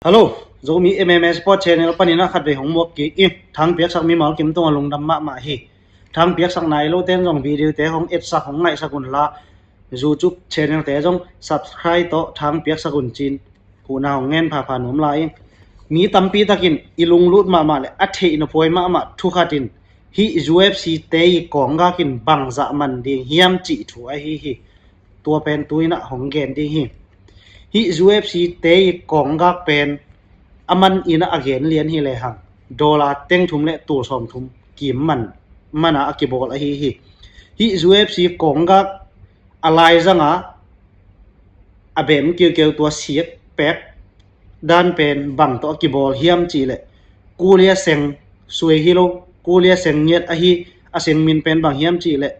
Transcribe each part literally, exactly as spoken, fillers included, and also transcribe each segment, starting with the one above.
Hello, Zomi M M A Sport Channel panin a khatvei hong muak kik ing. Thang piaksak mimal kim tungah lungdam mahmah hi. Thang piaksak nai lo ten zong video te hong etsak, hong ngaihsak un la, YouTube channel te zong subscribe tawh thang piaksak un cin. Huhna hong ngen phapha nuam lai ing. Mi tampi takin i lunglut mahmah le a theih na puai mahmah thukhat in hih U F C te i kawnggak in bangzah man ding hiam cih thu ahi hi. Tua pen tu-in ah hong gen ding hi. Hih U F C te i kawnggak pen a man in ah a gen lian hi lehang, dollar teng thum le tul sawm thum kim man, man a a kibawl ahi hi. Hih U F C kawnggak a laizang a a bem kiukeu tua siak pek dan pen bang tawh a kibawl hiam cih leh, kulia seng, suai hi lo, kulia seng ngiat ahi, a seng min pen bang hiam cih leh,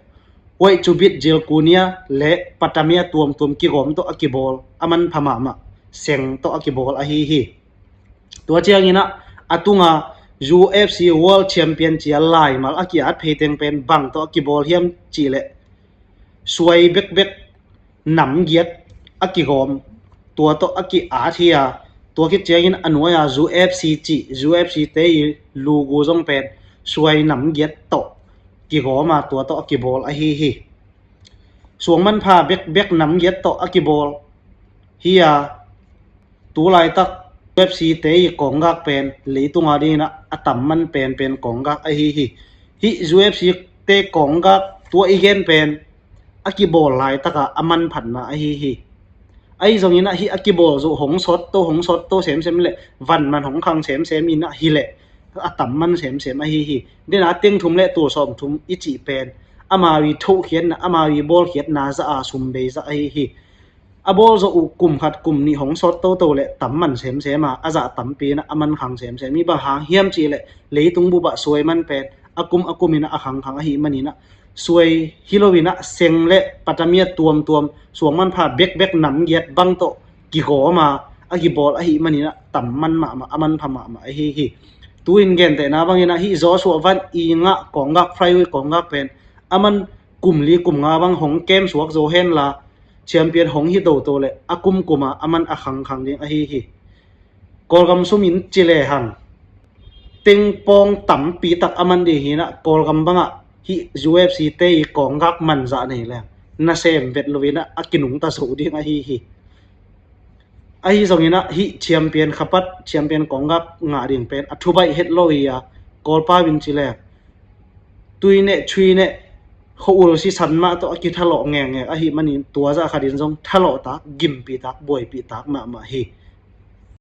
Huai Cubit Zirconia le Patamia tuamtuam kigawm tawh a kibawl, a manpha mahmah seng tawh a kibawl ahi hi. Tua ciangin ah a tunga U F C World Champion ci-a laimal a ki-at phei teng pen bang tawh a kibawl hiam cih leh, suai bekbek nam giat a kigawm, tua tawh a ki-at hi a, tua khit ciangin a nuai-a U F C cih, U F C te i logo zong pen suai nam giat tawh kigawm a, tua tawh a kibawl ahi hi. Suang manpha bekbek nam giat tawh a kibawl hi a, tu laitak U F C te i kawnggak pen leitung a dingin ah a tam man penpen kawnggak ahi hi. Hih U F C te kawnggak tua i gen pen a kibawl laitak a a manphatna ahi hi. Ahi zongin ah hih a kibawl zawh hong sawt to, hong sawt to semsem leh van man hong khang semsem in ah hi leh a tam man semsem ahi hi. Dena teng thum le tul sawm thum i cih pen amau i thohkhiatna, amau i bawlkhiatna zah a sum bei zah ahi hi. A bawl zawh uh kum khat kum nih hong sawt toto leh tam man semsem a, a zah tampi in ah a man khang semsem hi. Bang hang hiam cih leh leitung bup ah suai man pen a kum a kum in ah a khangkhang ahih manin ah, suai hi lo in ah seng le Patamia tuamtuam, suang manpha bekbek nam giat bang tawh kigawm a, a kibawl ahih manin ah tam man mahmah, a manpha mahmah ahi hi. Tu-in gentehna bangin ah hih Joshua Van i ngah kawnggak, flyweight kawnggak pen a man kum li kum nga bang hong kem suak zo hen la, champion hong hi toto leh a kumkum a a man a khangkhang ding ahi hi. Kawlgam sum in ci lehang tengpawng tampi tak a man ding hi in ah, Kawlgam bangah hih U F C te i kawnggak man zah nei leng nasem vet lo in ah a kinungta zo ding ahi hi. Ahi zongin ah hih champion khapat, champion kawnggak ngah ding pen a thubaih het lo hi a, Kawlpau in ci leng tui neh, chui neh, khua-ul sisan mah tawh a kithalawh ngekngek ahih manin tua zah khatin zong thalawh tak, gimpi tak, buaipi tak mahmah hi.